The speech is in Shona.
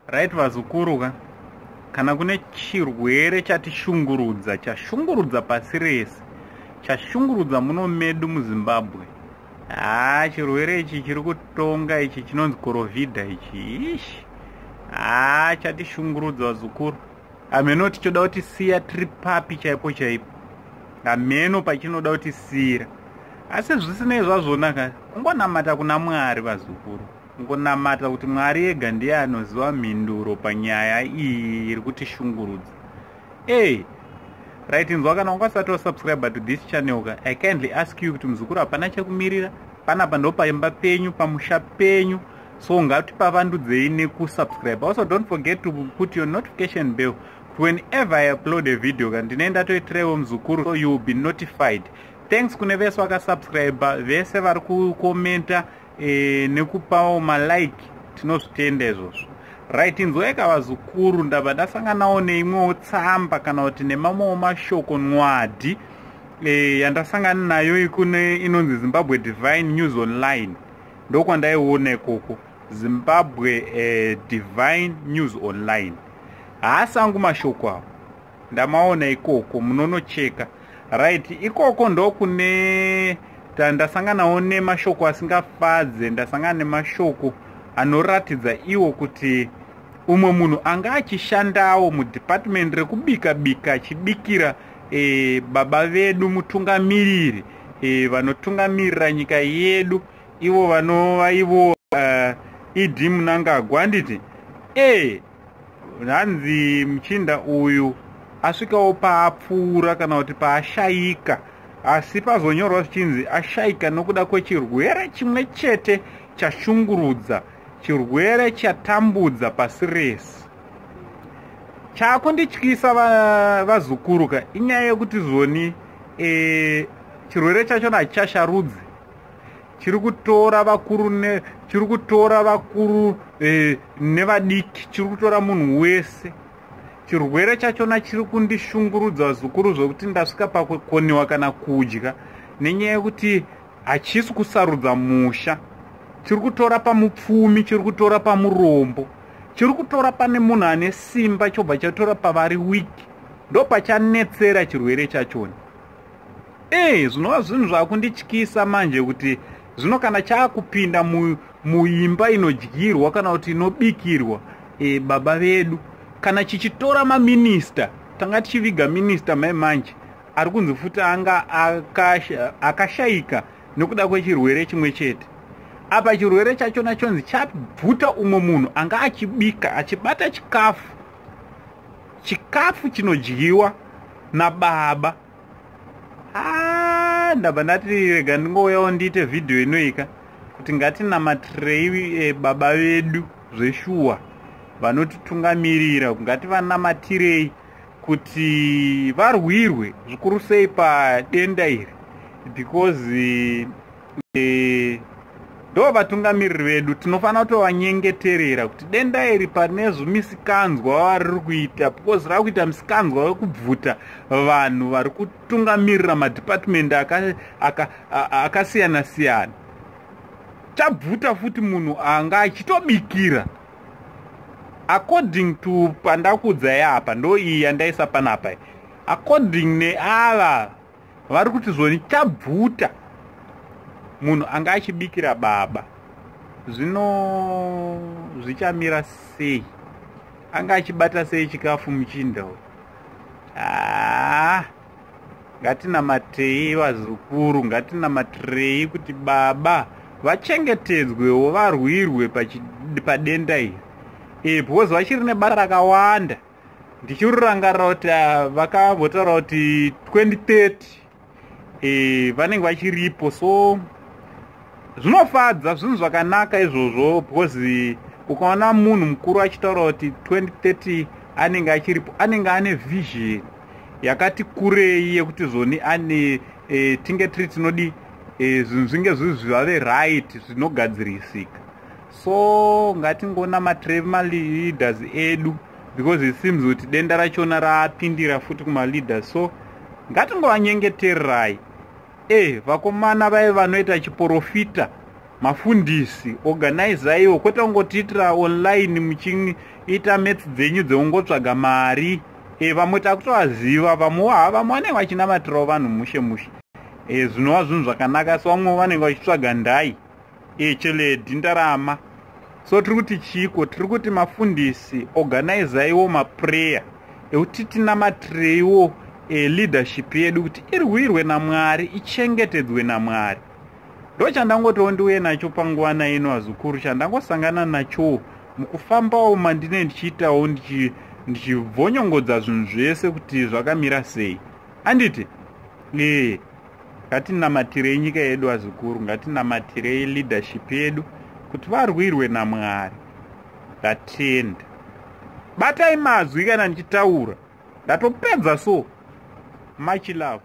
Right, vazukuru ka, kana kune chirwere chatishungurudza, chashungurudza pasi rese, chashungurudza muno medu muZimbabwe, haa, chirwere ichi chiri kutonga ichi chinonzi korovhidha ichi, ishi, haa, chatishungurudza, vazukuru. Hameno tichoda kuti siya tiri papi chaipo chaipo, hameno pachinoda kuti siyira. Asi zvisinei zvazvona ka, kungonamata kuna Mwari, vazukuru, kungonamata kuti Mwari ega ndiye anoziva mhinduro panyaya iyi iri kutishungurudza. Ei, right, inzwa, kana ungasati wasubscribe to this channel ka, I kindly ask you kuti, muzukuru, hapana chekumirira panapa, ndo paimba penyu, pamusha penyu, so ngatipavandudzei nekusubscribe. Also, don't forget to put your notification bell. Whenever I upload a video ka, ndinee ndatoitirewo, muzukuru, so you will be notified. Thanks kune vese vakasubscribe, vese vari kukomenta nekupawo malike, tinozvitenda izvozvo. Right, inzwaika, vazukuru, ndabva ndasanganawo neimwewo tsamba kana kuti nemamwewo mashoko nwadhi yandasangana nayo kune inonzi Zimbabwe Divine News Online. Ndokwandaiona ikoko, Zimbabwe Divine News Online. Haasi angu mashoko avo, ndamaona ikoko, munonocheka. Right, ikoko ndokune ndasanganawo nemashoko asingafadze. Ndasangana nemashoko anoratidza iwo kuti umwe munhu anga achishandawo mudhipatimendi rekubika bika, achibikira baba vedu mutungamiriri, vanotungamirira nyika yedu, ivo vanova ivo ED Mnangagwa, handiti? Hanzi muchinda uyu asvikawo paapfuura kana kuti paashayika, asi pazonyorwa zvichinzi ashayika nokuda kwechirwere chimwe chete chashungurudza, chirwere chatambudza pasi rese. Chakundityisa, vazukuru ka, inyaya yekuti zoni chirwere chachona hachichasharudzi. Chiri kutora vakuru chiri kutora vakuru nevadiki, chiri kutora munhu wese. Chirwere chachona chiri kundishungurudza, vazukuru, zvokuti ndasvika pakukoniwa kana kudya, nenyaya yekuti hachisi kusarudza musha. Chiri kutora pamupfumi, chiri kutora pamurombo, chiri kutora pane munhu ane simba, chobva chatora pavari weak. Ndo pachanetsera chirwere chachona. Zvinova zvinhu zvakundityisa manje, kuti zvino kana chaakupinda muimba inodyirwa kana kuti inobikirwa baba vedu, kana chichitora maminista, tanga tichiviga minista mai manje ari kunzi futi anga akashayika nekuda kwechirwere chimwe chete. Apa chirwere chachona chonzi chabvuta umwe munhu anga achibika, achibata chikafu, chikafu chinodyiwa nababa. Ah, ndabva ndati rega ndingouyawo ndiite vhidhiyo inoika kuti ngatinamatirei baba vedu zveshuwa vanotitungamirira, ngativanamatirei kuti varwirwe zvikuru sei padenda iri, because ndo vatungamiriri vedu. Tinofanira kutovanyengeterera kuti denda iri pane zvimisikanzwa variri kuita, because rava kuita misikanzwa wekubvuta vanhu vari kutungamirira madhipatimendi akasiyana siyana. Chabvuta futi munhu anga achitobikira, according to pandakuudzai apa, ndo iyi yandaisa panapa. According neava vari kuti zvoni chabvuta munhu anga achibikira baba. Zvino zvichamira sei? Anga achibata sei chikafu muchinda uyu? Haa, ngatinamatei, vazukuru, ngatinamatirei kuti baba vachengetedzwewo, varwirwe padenda iri, because vachiri nebasa rakawanda. Ndichirurangarira kuti vakambotaura kuti 2030 vanenge vachiripo, so zvinofadza, zvinhu zvakanaka izvozvo, because ukaona munhu mukuru achitaura kuti 2030 anenge achiripo, anenge ane vision yakati kurei yekuti zvoni ane tinge tiri tinodi zvinhu zvinge zviri zvave right, zvinogadzirisika. So ngatingonamatirei maleaders edu, because it seems kuti denda rachona raapindira futi kumaleaders, so ngatingovanyengetererai. Vakomana vai vanoita chiprofita. Mafundisi, organizaiwo, kwete kungotiitira online muchiita metsi dzenyu dzekungotsvaga mari. Vamwe takutovaziva, vamwewo ha, vamwe vanenge vachinamatirawo vanhu mushe mushe, zvinova zvinhu zvakanaka. Asi vamwewo vanenge vachitsvaga ndai, cheledi, ndarama. So tiri kuti chiko? Tiri kuti mafundisi, organizaiwo maprayer ekuti tinamatireiwo leadership yedu kuti irwirwe naMwari, ichengetedzwe naMwari. Ndo chandangotiwo ndiuye nacho panguva ino, vazukuru, chandangosangana nacho mukufambawo mandine ndichiitawo, ndichibvonyongodza zvinhu zvese kuti zvakamira sei. Anditi ngatinamatirei nyika yedu, vazukuru, ngatinamatirei leadership yedu kuti varwirwe naMwari. Ndatenda. Batai mazwi kana ndichitaura. Ndatopedza. So much love.